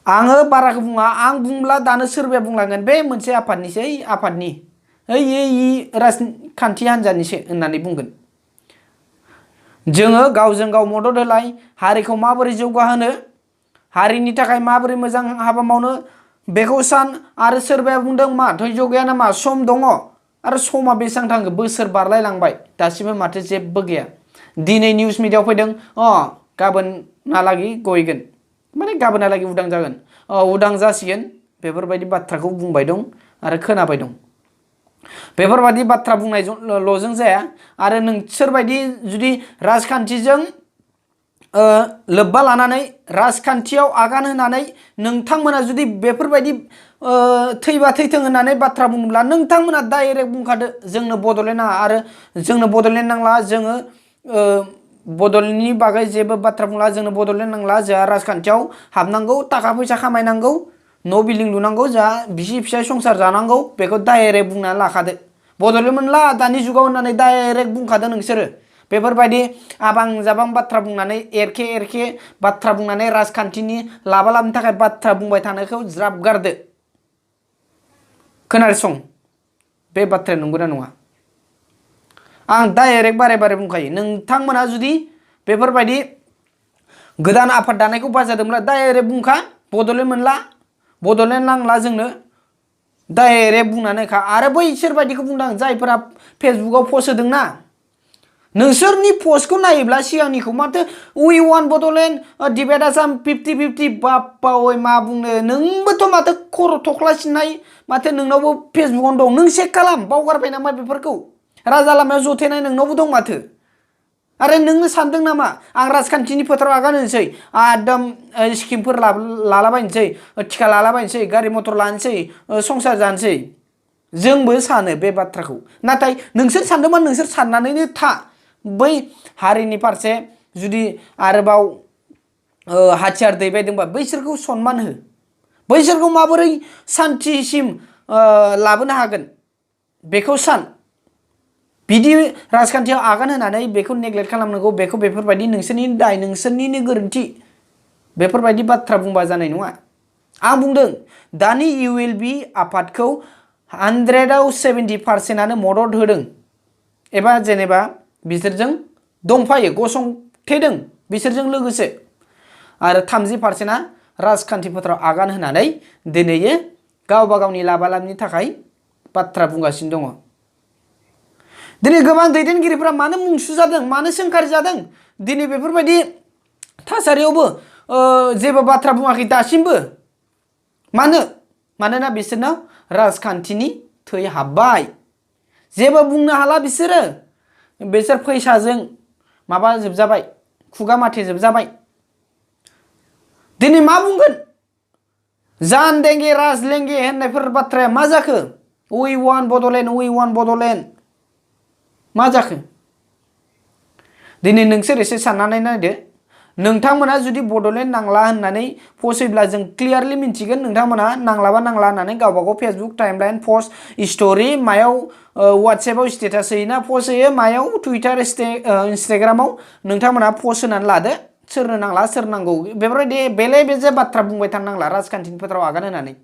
आङो बाराखौ बुङा आं बुंब्ला दानो सोरबाया बुंलांगोन बे मोनसे आफादनिसै आफादनि ओइ राजखान्थि हान्जानिसो होननानै बुंगोन। जोङो गावजों गाव मदद होलाय हारिखौ माबोरै जौगाहोनो हारिनि थाखाय माबोरै मोजां हाबा मावनो बेखौ सान आरो सोरबाया बुंदों मा धैर्य गैया नामा सम दङ आरो समा बेसेबां थांखो बोसोर बारलाय लांबाय दासिमबो माथो जेबो गैया। दिनै निउस मिडियाआव फैदों गाबोनहालागै गयगोन माने गाबोनहालागै उदां जागोन उदां जासिगोन बेफोरबायदि बाथ्राखौ बुंबाय दं आरो खोनाबाय दं। बेफोरबायदि बाथ्रा बुंनायल'जों जाया आरो नोंसोरबायदि जुदि राजखान्थिजों लोब्बा लानानै राजखान्थियाव आगान होनानै नोंथांमोना जुदि बेफोरबायदि थैबा थैथों होननानै बाथ्रा बुङोब्ला नोंथांमोना डाइरेक्ट बुंखादो जोंनो बड'लेण्ड नाङा आरो जोंनो बड'लेण्ड नांला जोङो बड'लेण्डनि बागै जेबो बाथ्रा बुंला जोंनो बड'लेण्ड नांला जोंहा राजखान्थियाव हाबनांगौ थाखा फैसा खामायनांगौ न' बिल्डिं लुनांगौ जोंहा बिसि फिसाय संसार जानांगौ बेखौ डाइरेक्ट बुंनानै लाखादो बड'लेण्ड मोनला दानि जुगाव होननानै डाइरेक्ट बुंखादो नोंसोरो। बेफोरबायदि आबां जाबां बाथ्रा बुंनानै एरखे एरखे बाथ्रा बुंनानै राजखान्थिनि लाबा लाबनि थाखाय बाथ्रा बुंबाय थानायखौ ज्राब गारदो। खोनासं बे बाथ्राया नंगौना नङा आं डाइरेक्ट बारे बारे बुंखायो नोंथांमोना जुदि बेफोरबायदि गोदान आफाद दानायखौ बाजादोंब्ला डाइरेक्ट बुंखा बड'लेण्ड मोनला बड'लेण्ड नांला जोंनो डाइरेक्ट बुंनानै खा आरो बैसोर बायदिखौ बुंदां जायफोरा फेसबुकाव पस्ट होदोंना नोंसोरनि पस्टखौ नायोब्ला सिगांनिखौ माथो उइ वान बड'लेण्ड डिबेट आसाम 50-50 बाप्पा ओइ मा बुंनो नोंबोथ' माथो खर' थख्ला सिननाय माथो नोंनावबो फेसबुकावनो दं नों चेक खालाम बावगारबाय नामा बेफोरखौ राजा लामायाव जथेनाय नोंनावबो दं माथो। आरो नोंनो सानदों नामा आं राजखान्थिनि फोथाराव आगान होनोसै एकदम स्किमफोर लालाबायनोसै टिका लालाबायनोसै गारि मटर लानोसै संसार जानोसै जोंबो सानो बे बाथ्राखौ नाथाय नोंसोर सानदोंबा नोंसोर साननानैनो था बै हारिनि फारसे जुदि आरोबाव हाथियार दैबायदोंबा बैसोरखौ सनमान हो बैसोरखौ माबोरै सान्थिसिम लाबोनो हागोन बेखौ सान बिदि राजखान्थियाव आगान होनानै बेखौ नेग्लेक्ट खालामनांगौ बेखौ बेफोरबायदि नोंसोरनि दाय नोंसोरनिनो गोरोन्थि बेफोरबायदि बाथ्रा बुंबा जानाय नङा। आं बुंदों दानि ULB आफादखौ 100आव 70%आनो मदद होदों एबा जेनेबा बिसोरजों दंफायो गसंथेदों बिसोरजों लोगोसे आरो 30%आ राजखान्थि फोथाराव आगान होनानै दिनै गावबा गावनि लाबा लाबनि थाखाय बाथ्रा बुंगासिनो दङ। दिनै गोबां दैदेनगिरिफोरा मानो मुंसु जादों मानो सोंखारि जादों दिनै बेफोरबायदि थासारियावबो जेबो बाथ्रा बुङाखै दासिमबो मानोना बिसोरनाव राजखान्थिनि थै हाबबाय जेबो बुंनो हाला बिसोर फैसाजों माबा जोबजाबाय खुगा माथे जोबजाबाय दिनै मा बुंगोन जान देंगे राज लेंगे होननायफोर बाथ्राया मा जाखो उइ वान बड'लेण्ड मा जाखो दिनै नोंसोर एसे साननानै नायदो नोंथांमोना जुदि बड'लेण्ड नांला होननानै पस्ट होयोब्ला जों क्लियारलि मिन्थिगोन नोंथांमोना नांलाबा नांला होननानै गावबागाव फेसबुक टाइमलाइन पस्ट स्ट'रि मायाव वाट्सएपआव स्टेटास होयोना पस्ट होयो मायाव टुइटार इन्सटाग्रामाव नोंथांमोना पस्ट होनानै लादो सोरनो नांला सोर नांगौ बेफोरबायदि बेले बेजे बाथ्रा बुंबाय थानो नांला राजखान्थिनि फोथाराव आगान होनानै।